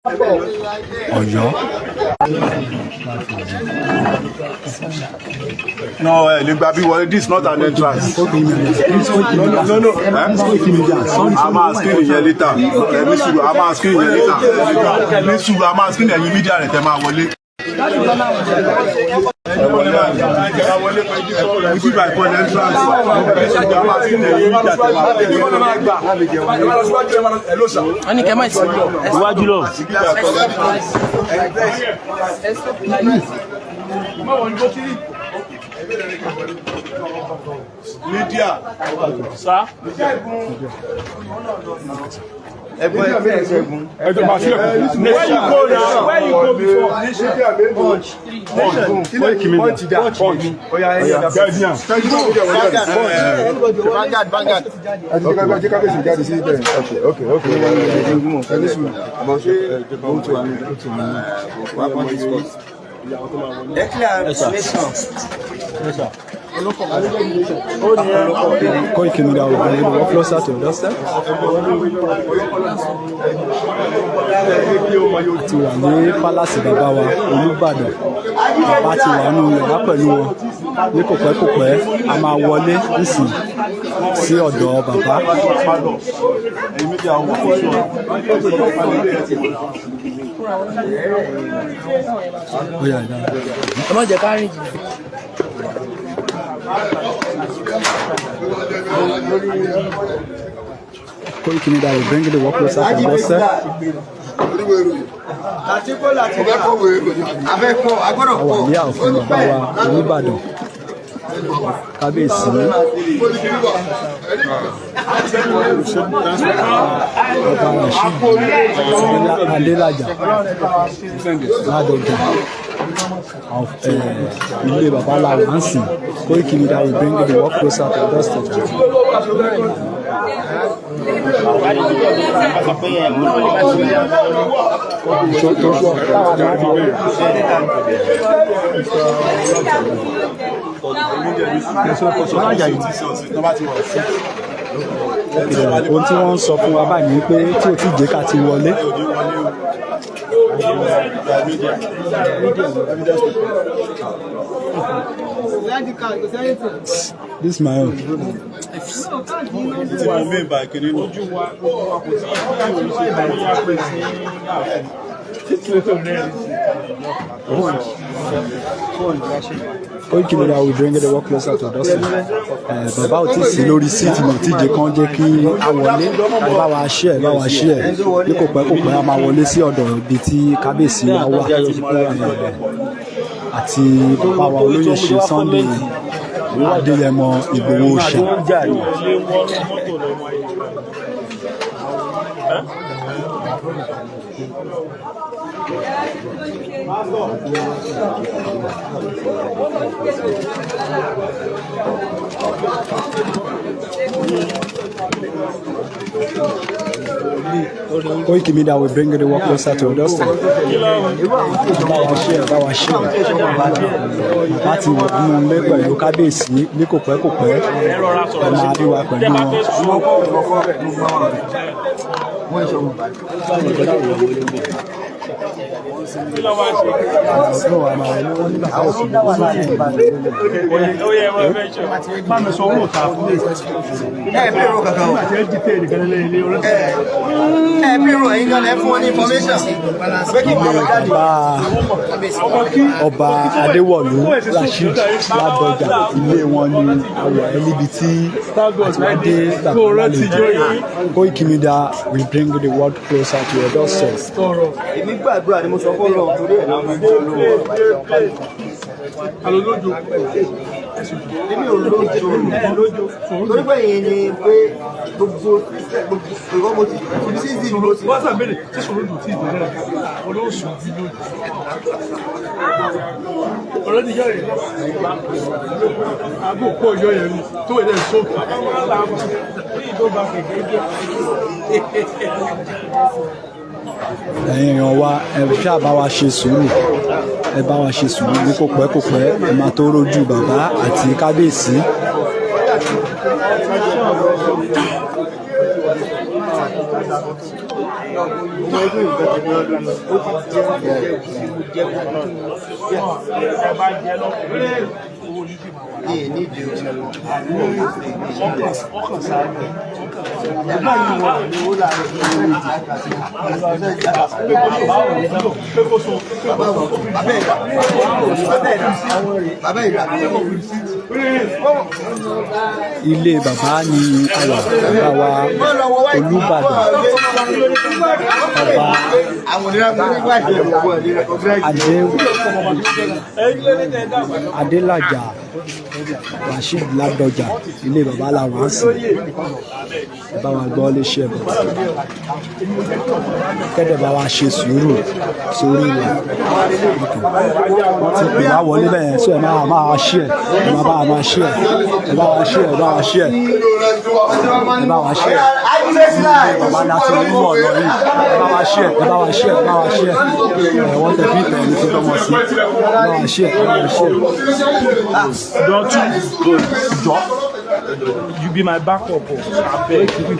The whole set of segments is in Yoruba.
Ọ̀yọ́. No, ẹ lè gba bí wọlé. This is not an entrance. No, no, no. Eh? A máa screen yẹn later. Ẹ ní sùúrù, a máa screen yẹn later. Ní sùúrù, a máa screen ẹ̀yin media rẹ̀ tẹ́ máa wọlé. Ẹ wọlé báyìí. Ẹ wọlé pẹ̀lú ibi by point entrance. A máa screen ẹ̀yin media tẹ́ máa wọlé. Wọ́n ní kẹ́ máa ti Iwájú lọ. Ibi by point entrance. Media. Sá. Where you go now? Where you go before? Vanguard, Vanguard. Koiki Media will bring the work closer to your doorstep. A ti wà ní pálásì bàbá wa Olúbàdàn. Bàbá ti wà nínú yàrá pẹ̀lú wọn. Ní kòpẹ́kòpẹ́, a máa wọlé nísìn sí ọ̀dọ̀ bàbá. Ẹ̀yin media wọ̀ fún sure. Ó yá, ìdáná. Ẹ má jẹ́ ká rìn jìnnà. Koiki Media will bring the work closer to your doorstep. A wà ní ààfin bàbá wa Olúbàdàn. Kábíyèsí Ọba Rasheed Adélájà Ládọjà of ilé bàbá la wà ń sìn. Koiki Media will bring the work closer to your doorstep. Tó Ohun tí wọ́n ń sọ fún wa báyìí ni pé tí ò tí jẹ́ ká ti wọlé. This is my own. Tí mo mean by kinní nù. Koiki Media will bring the work closer to your doorstep. Bàbá ò tí ì sí lórí síìtì náà tí jẹ́ kán jẹ́ kí a wọlé. Ẹ bá wa share, ẹ bá wa share. Ní kò pẹ́ kò pẹ́, a máa wọlé sí ọ̀dọ̀ ibi tí kábíyèsí wa wà. Àti bàbá wa olóyè ṣe Sunday Adéyẹmọ Ìgbòho Òòṣà. Koiki Media will bring the work closer to your doorstep. Bá wa share, bá wa share. Bàbá ti wà nínú ilé pẹ̀lú kábíyèsí ní kò pẹ́ kò pẹ́. Ẹ máa rí wa pẹ̀lú wọn. Ẹ pèrò kankan o. Ẹ pèrò ẹ̀yin gan lẹ fún wọn ní information. Pé kí n Ilé bàbá Ọba Adéwọ̀lú Rasheed Ládọjà, ilé wọn ni àwọ̀ ẹ níbi tí àti wá dé bàbá lálejò. Koiki Media will bring the world closer to your doorstep. Èmi gbàdúrà ni mo sọ fún Ọlọ́run torí ẹ̀ náà fi jẹ́ olówó. Èmi ò lójo torí pé èyí ni pé gbogbo Christian gbogbo ìwọ́n mo ti sí ìdí mo ti. Ẹ̀yin èèyàn wa, ẹ ṣáà bá wa ṣe sùúrù, ẹ bá wa ṣe sùúrù. Ní kò pẹ́ kò pẹ́, ẹ máa tó rójú bàbá àti kábíyèsí. Ilé bàbá ni àwà, bàbá wa Olúbàdàn, bàbá Adélájà Rasheed Ládọjà. Ilé bàbá la wà ń sìn. Ẹ bá wa gbọ́ lè ṣe ẹ̀bùn kẹ́dẹ̀ bá wa ṣe sùúrù sórí ilẹ̀. Wọ́n ti pè wá wọlé bẹ́ẹ̀, sọ ẹ̀ máa máa ṣí ẹ̀, ẹ̀ máa bá wa máa ṣí ẹ̀, ẹ̀ bá wa ṣí ẹ̀, ẹ̀ bá wa ṣí ẹ̀, ẹ̀ bá wa ṣí ẹ̀. Bàbá láti ń bọ̀ lọ yìí, ẹ̀ bá wa ṣí ẹ̀, ẹ̀ bá wa ṣí ẹ̀, ẹ̀ bá wa ṣí ẹ̀. Ẹ̀ wọ́n tẹ̀ fi tẹ̀ ní fi tọmọ sí, ẹ̀ bá wa ṣí ẹ̀, ẹ̀ bá wa ṣí ẹ̀. Dọ̀tún jọ. You be my backup. Abeg. You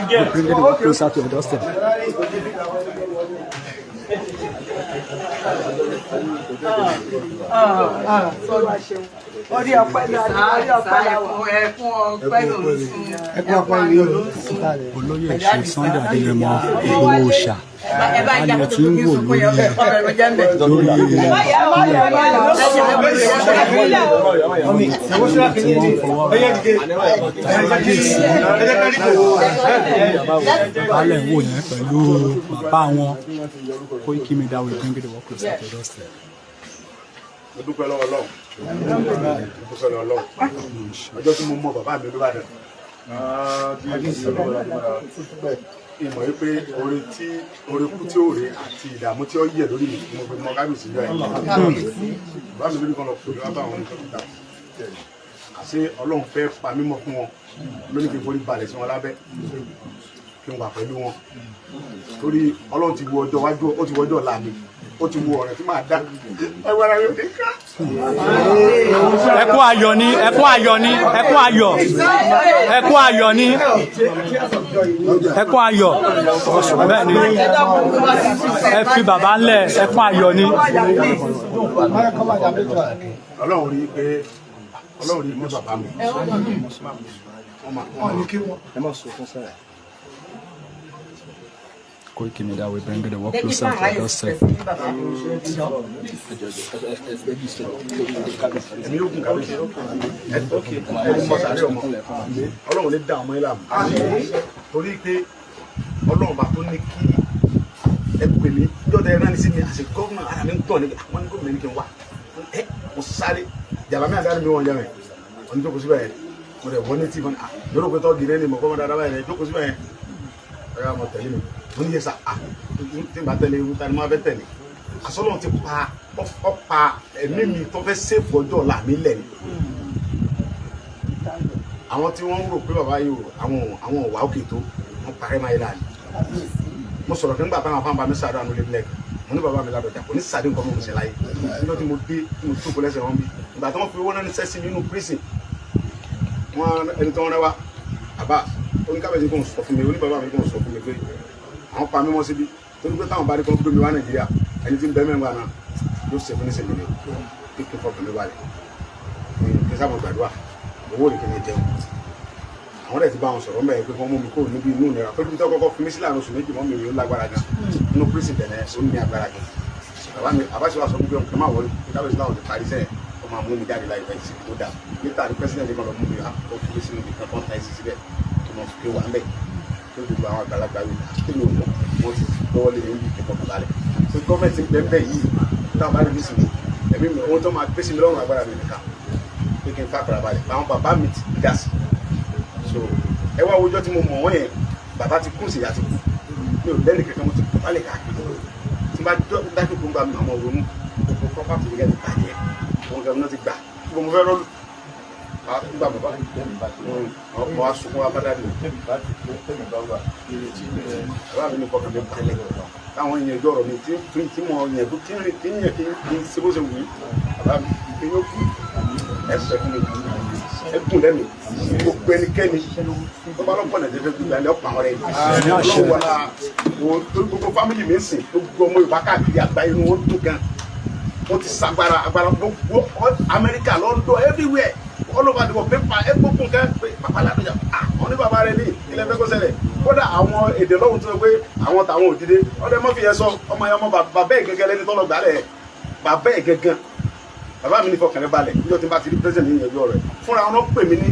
get. Bring it up closer to your doorstep. Orí ọpẹ́ ló orí ọpẹ́ làwọn ẹkún ọpẹ́ ló ń sun. Ẹkún ọpẹ́ ló ń sun. Olóyè ṣe Sunday Adéyẹmọ Ìgbòho Òòṣà àyàn tí ń wò lórí lórí tí wọ́n fọwọ́ balẹ̀ wò yẹn pẹ̀lú bàbá wọn. Koiki Media will bring the work closer to your doorstep. Mo dúpẹ́ lọ́wọ́ Ọlọ́run, mo dúpẹ́ lọ́wọ́ Ọlọ́run. Ọjọ́ tí mo mọ bàbá mi Olúbàdàn, ìmọ̀ yìí pé oore tí oore kú tí ó rè àti ìdààmú tí ó yẹ lórí mi mo fi mọ kábíyèsí yọ ẹ̀. Bàbá mi lórí kan lọ pè wá bá àwọn oníkọ̀ọ́ta, àṣé Ọlọ́run fẹ́ pa mímọ́ fún wọn lónìí kí n forí balẹ̀ sí wọn lábẹ́ kí n wà pẹ̀lú wọn, torí Ọlọ́run ti wo ọjọ́ iwájú, ó ti wo ọjọ́ ọ̀la mi, ó ti wo ọ̀rẹ́ tí màá dá ẹgbẹ́ ara mi ò ní ká. Ẹkún ayọ̀ ni, ẹkún ayọ̀ ni, ẹkún ayọ̀, ẹkún ayọ̀ ni, ẹkún ayọ̀. Bẹ́ẹ̀ ni, ẹ fi bàbá ńlẹ̀, ẹkún ayọ̀ ni. Ọlọ́run rí i pé Ọlọ́run rí i pé bàbá mi Koiki Media will bring the work closer to your doorstep. Èmi yóò kún kábíyèsí ẹni mọ sàárẹ̀ ọmọ Ọlọ́run ní dá ọmọ yín láàmú, torí pé Ọlọ́run bá tó ní kí ẹ pè mí jọ́dá ẹ rán ní sí mi àti gómìnà ara mi ń tọ̀ ní àwọn gómìnà ní kí n wá ẹ mo sáré jàmbá mi àdáni mi wọ̀n jẹ́ mi wọ́n ní jókòó síbẹ̀ yẹn, mo rẹ̀ wọ́n ní tí wọ́n ní lórí òpin tó gírẹ́ ni mo kọ́ mọ́ dáadáa báyìí rẹ̀ jókòó síbẹ̀ yẹn, ẹ yà mọ̀ tẹ̀lé mi, mo ní yẹ sá à tí n bá tẹ̀lé ewu ta ni mo fẹ́ tẹ̀lé. Àsọlọ́run ti pa ọ̀pá ẹ̀mí mi tó fẹ́ sèfù ọjọ́ ọ̀la mi lẹ̀ ni. Àwọn tí wọ́n ń rò pé bàbá yìí àwọn ọ̀wà òkè tó wọ́n parẹ́ máa yé láàyè. Mo sọ̀rọ̀ kí n gbà táwọn afáǹbá mi sàdúrà nílé lẹ́ẹ̀kan, mo ní bàbá mi Ládọjà kò ní sàdé nǹkan mọ̀ ṣe láyé. Níjọ́ tí mo dé tí mo jókòó lẹ́sẹ̀ wọn bí ìgbà tí wọ́n fi owó náà ní sẹ́sì nínú prison, wọn ẹni tó ń rẹwà bàbá oníkàbẹ̀sí kò ń sọ fún mi, oníbàbá mi kò ń sọ fún mi pé àwọn pa mímọ́ síbi torí pé táwọn bá rí kó gbé mi wá Nàìjíríà, ẹni tí ń bẹ mẹ́wàá náà yóò ṣe fún ní sèmi ni kí n fọkàn mi balẹ̀ kí n sábà gbàdúrà owó rẹ̀ kí n jẹun. Àwọn rẹ̀ ti bá wọn sọ̀rọ̀ mẹ́rin pé kí wọ́n mú mi kúrò níbi inú ìnira pé kí wọ́n kọ́kọ́ fi mí sílẹ̀ oṣù méjì mọ́ mi ò lágbára gan nínú prison tẹ̀lé ó ní agbára gan. Bàbá mi àbáṣe wa sọ fún mi pé má wọlé kábíyèsí láwọn ti parí sẹ́yìn ó máa mú mi jáde láì fẹ́ sí tó dáa níta ní president kan lọ mú mi wá ó fi mí sínú ibi kan tó ń ta ẹsẹ̀ síbẹ̀ tó mọ̀ fi wà ń bẹ̀ tó gbogbo àwọn àgbàlagbà yìí kí ni òun wọ́n ti lọ́wọ́ lé mi níbi ìkẹ́kọ̀ọ́ balẹ̀ pé gọ́ọ̀mẹ̀ntì ń bẹ́ẹ̀ yìí táwọn bá rí bí sinmi ẹ̀mí mi ohun tó máa gbé sí mi lọ́rùn agbára mi nìkan pé kí n fà fara balẹ̀ àwọn bàbá mi ti dá sí. So ẹ wá wojọ́ tí mo mọ̀ wọ́n yẹn, bàbá ti kú sí ìyá ti kú, mi ò lẹ́nu kankan, mo ti kú balẹ̀ káàkiri tí n bá dájú kó ń gba àwọn ronú gbogbo property mi kẹ́ ti bàjẹ́ òun kẹ́ ti gbà gbogbo mo fẹ́ rọ́ọ̀lù nígbà bàbá mo wá sunkún wá bá dáàdì mi, bàbá mi ní kọkàn mi balẹ̀ táwọn yẹn ẹjọ́ ọ̀rọ̀ mi tí mo yẹn tó tí ń rìn tí ń yẹn kí n ṣe bó ṣe wù mí, bàbá mi kí n yóò kú ẹ sọ fún mi. Ẹkùn lẹ́nu gbogbo ẹnikẹ́ni tó bá lọ́pọ̀ nàìjíríà fẹ́ gbígbà ilẹ̀ ọ̀pọ̀ àwọn rẹ̀ ọlọ́run wà wo torí gbogbo family mi ń sìn, gbogbo ọmọ Yorùbá káàkiri àgbáyé inú wọn dùn gan. Wọ́n ti sagbara agbára gbogbo Amẹ́ríkà, London, everywhere, all over the world, paper ẹ gbogbo nǹkan pé bàbá Ládọjà, ah, wọn ní bàbá rẹ ní ilẹ̀ fẹ́ kó ṣẹlẹ̀. Kódà àwọn èdè lọ́hùn tó sọ pé àwọn tàwọn ò dìde ọdẹ mọ́ fi yẹn sọ ọmọ yẹn, ọmọ bàbá ẹ̀ gẹ́gẹ́ lẹ́ni tọ́lọ̀ gbálẹ̀ bàbá ẹ̀ gẹ́gẹ́. Bàbá mi ní fọkàn rẹ balẹ̀, níjọ́ tí n bá ti rí president ní ìyẹn ọ̀rẹ́ fúnra wọn pè mí ní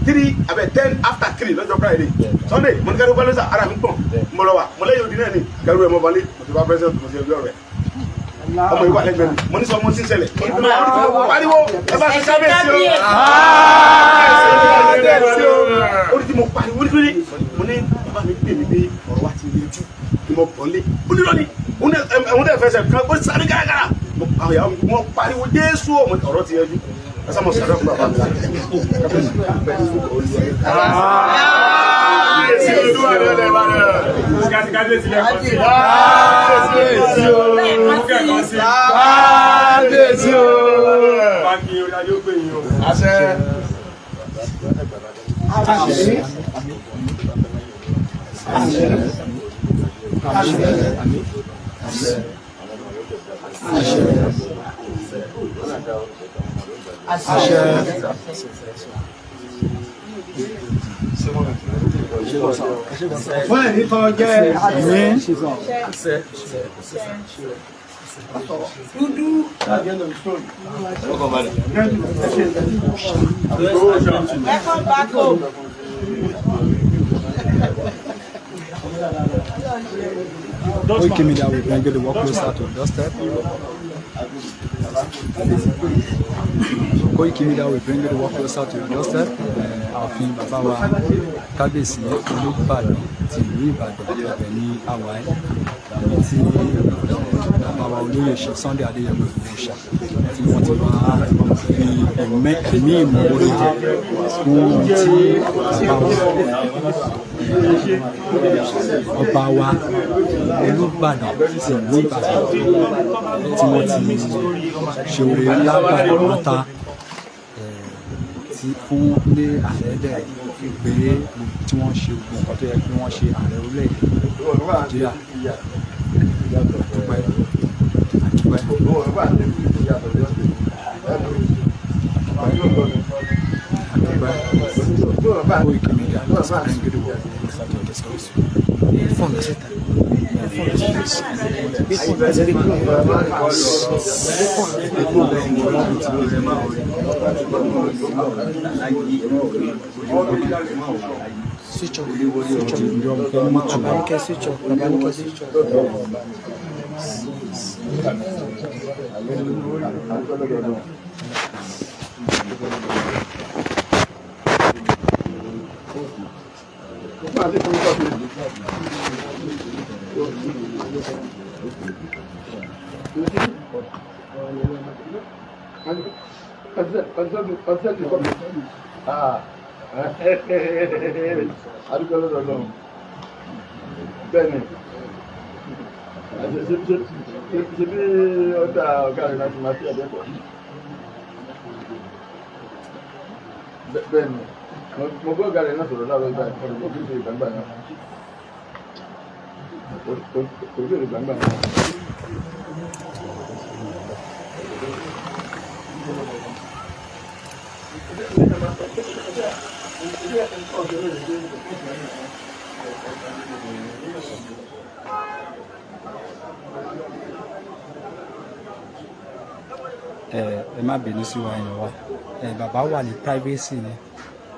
3 abẹ 3:10 lọ́jọ́ Friday, Sunday. Mo ní kẹ́rù pẹ́lú sà, ara mi gbọ̀n, mo lọ wà mo lẹ́yìn odi náà ni kẹ́rù ẹ̀, mo balẹ̀, mo ti bá president, mo ti yẹn ọ̀rẹ́ ọmọ ìwà lẹ́gbẹ̀ẹ́ mi. Mo ní sọ ọmọ tí ń ṣẹlẹ̀, pariwo ẹ bá ṣe kábíyèsí o. Ó ní tí mo pariwo ní kíni, mo ní bàbá mi pè mí pé ọ̀rọ̀ wa ti yanjú ni mo bọ̀ lé. Ó ní lọ́ni ẹ̀hún tẹ̀ fẹsẹ̀ kan, ó sáré gáragára. Àwọn ìyàwó mi, mo pariwo Jésù, ọ̀rọ̀ ti yanjú. Ẹ sá mo sàdọ̀ fún bàbá mi. Kábíyèsí olúwa rẹ̀ lè wá rẹ̀. Kábíyèsí lẹ́kọ̀ọ́ sí. Kábíyèsí o. Kẹ́kọ̀ọ́ sí. Kábíyèsí o. Báńkì orí adé ó gbé yín o. Àṣẹ. Àṣẹ. Àṣẹ. Àṣẹ. Àṣẹ. Àṣẹ. Àṣẹ. Fún ẹ̀ní tó jẹ́. Àmín. Dúdú. Welcome back home. Koiki Media will bring you the work closer to your doorstep. Koiki Media will bring you the work closer to your doorstep. Ààfin bàbá wa Kábíyèsí Olúbàdàn ti ìlú Ìbàdàn, ibẹ̀ ní àwáyé ibi tí bàbá wa olóyè ṣe Sunday Adéyẹmọ Ìgbòho ṣá tí wọ́n ti wá fi ẹ̀mí ìmoore fún ohun tí bàbá wa, ọba wa Olúbàdàn ti ìlú Ìbàdàn, tí wọ́n ti ṣe oore ńlá pátá tí fún ní ààrẹ dẹ̀ pé tí wọ́n ṣe gbogbo nǹkan tó yẹ kí wọ́n ṣe, ààrẹ orílẹ̀-èdè Nàìjíríà. Àdúpẹ́, àdúpẹ́, àdúpẹ́. Koiki Media is bringing the world closer to your doorstep. Fóònù síta. Fóònù síta. Gbé fóònù síta. Gbé fóònù. Switch off. Switch off. Bàbá ní kẹ́ switch off. Bàbá ní kẹ́ switch off. Adúgbò lọ́dọ̀ Ọlọ́run. Bẹ́ẹ̀ni, ṣe bí ọ̀dà ọ̀gá rẹ̀ láti máa fi ẹ̀dẹ́kọ̀ọ́. Bẹ́ẹ̀ni, mo gbọ́ ọ̀gá rẹ̀ náà sọ̀rọ̀ láàárọ̀ ìgbà ìfọ̀rọ̀ kó kí n ṣe ìgbàgbà náà. Kò sí ìgbàgbà náà. Ẹ má bínú sí wa, èèyàn wa. Ẹ bàbá wà ní privacy ni,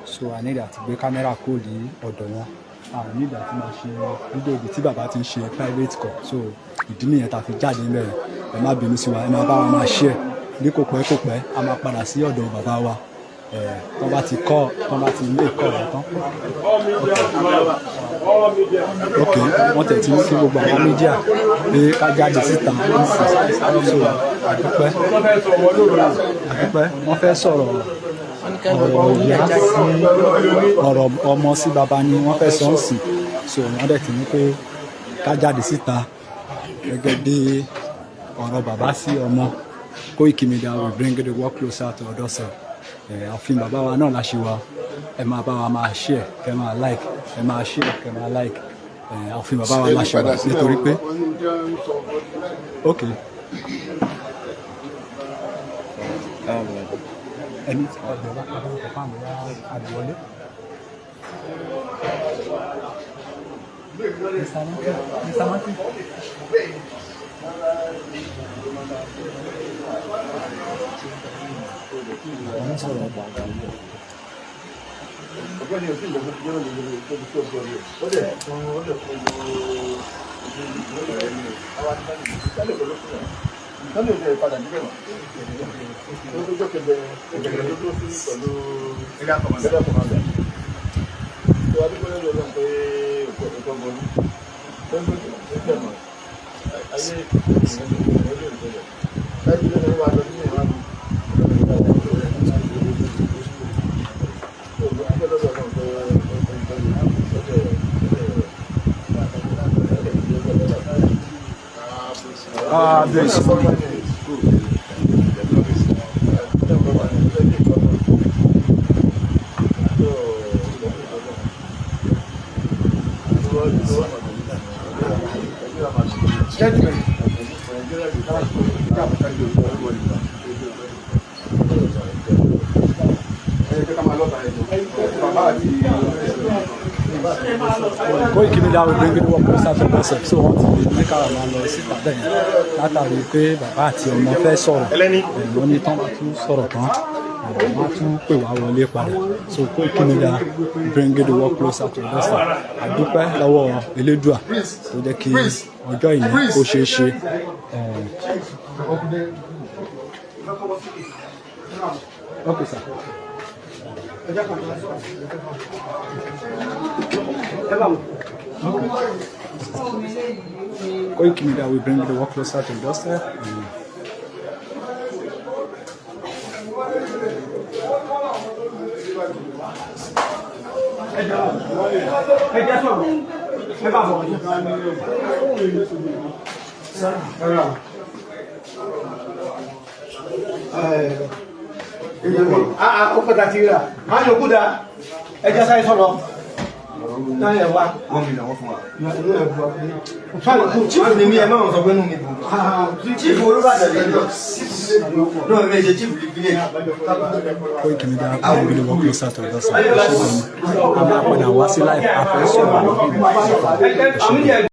so a need àti gbé camera kúrò ní ọ̀dọ̀ wọn. A need àti máa ṣe fídíò ibi tí bàbá ti ń ṣe private call, so ìdí nìyẹn tá a fi jáde níbẹ̀. Ẹ má bínú sí wa, ẹ máa bá wa máa share. Ní kò pẹ́ kò pẹ́, a máa padà sí ọ̀dọ̀ bàbá wa ẹ tọ́ bá ti kọ́, tọ́ bá ti lé kọ́ ọ̀ tán. Ok, wọ́n tẹ̀ tí ní kí gbogbo àwọn media pé ká jáde síta nísìnyí, so àdúpẹ́, àdúpẹ́. Wọ́n fẹ́ sọ̀rọ̀, ọ̀rọ̀ ìyá sí ọ̀rọ̀ ọmọ sí bàbá ni wọ́n fẹ́ sọ ń sìn, so wọ́n dẹ̀ ti ní pé ká jáde síta gẹ́gẹ́ bí ọ̀rọ̀ bàbá sí ọmọ. Koiki Media will bring the work closer to your doorstep. Ààfin bàbá wa náà la ṣe wa. Ẹ máa bá wa máa share, kẹ máa like, ẹ máa share, kẹ máa like. Ààfin bàbá wa la ṣe wa nítorí pé, ok, ẹni tí ọ̀dọ̀ bá padà wọ̀ fáwọn bóyá àdìwọlé. Mr. Martin, Mr. Martin. Àwọn sọ̀rọ̀. Ọ̀gbẹ́ni òsì ìjọba ti jẹ́ òní tó ti tó gbọ́ rẹ̀, ó dẹ̀ fún lọ́nà ìdẹ̀ ìpadà níbẹ̀ mọ́ ó tó jọ́ kẹbẹ ẹgbẹ̀rẹ̀ ló dúró sí pẹ̀lú area commander tó wá dúpẹ́ lọ́dọ̀ Ọlọ́run pé òkú ọ̀tọ̀ bọ́lú tó ń gbé tó tẹ̀ mọ́ ayé ìrìnàjò ìrìnàjò láti ilé ìwà lọ sí ìwà mi. Kábíyèsí. Koiki Media will bring the work closer to yourself. So wọ́n ti ní kára máa lọ sí ìpàdé yẹn látàrí pé bàbá àti ọmọ fẹ́ sọ̀rọ̀. Wọ́n ní tán bá tún sọ̀rọ̀ tán, wọ́n á tún pè wá wọlé padà. So Koiki Media bring the work closer to yourself. Àdúpẹ́ lọ́wọ́ Elédùà tó jẹ́ kí ọjọ́ ìní kó ṣeé ṣe. Okay, sir. Koiki Media will bring the work closer to your doorstep. Ẹ jẹ́ sọ̀rọ̀, ẹ bá bọ̀. Ó pẹ́ta ti rà á yòókù dá, ẹ jẹ́ sáré sọ̀rọ̀ náà ẹ wá. 1 million wọ́n fún wa. Chief ni mí, ẹ má sọ pé inú mi dùn. Chief Olúbàdàn lè lọ. Náà mi ṣe chief village. Koiki Media will bring the work closer to your doorstep. Ẹ ṣé gan ni. A máa padà wá sí live, a fẹ́ sọ̀rọ̀ lórí.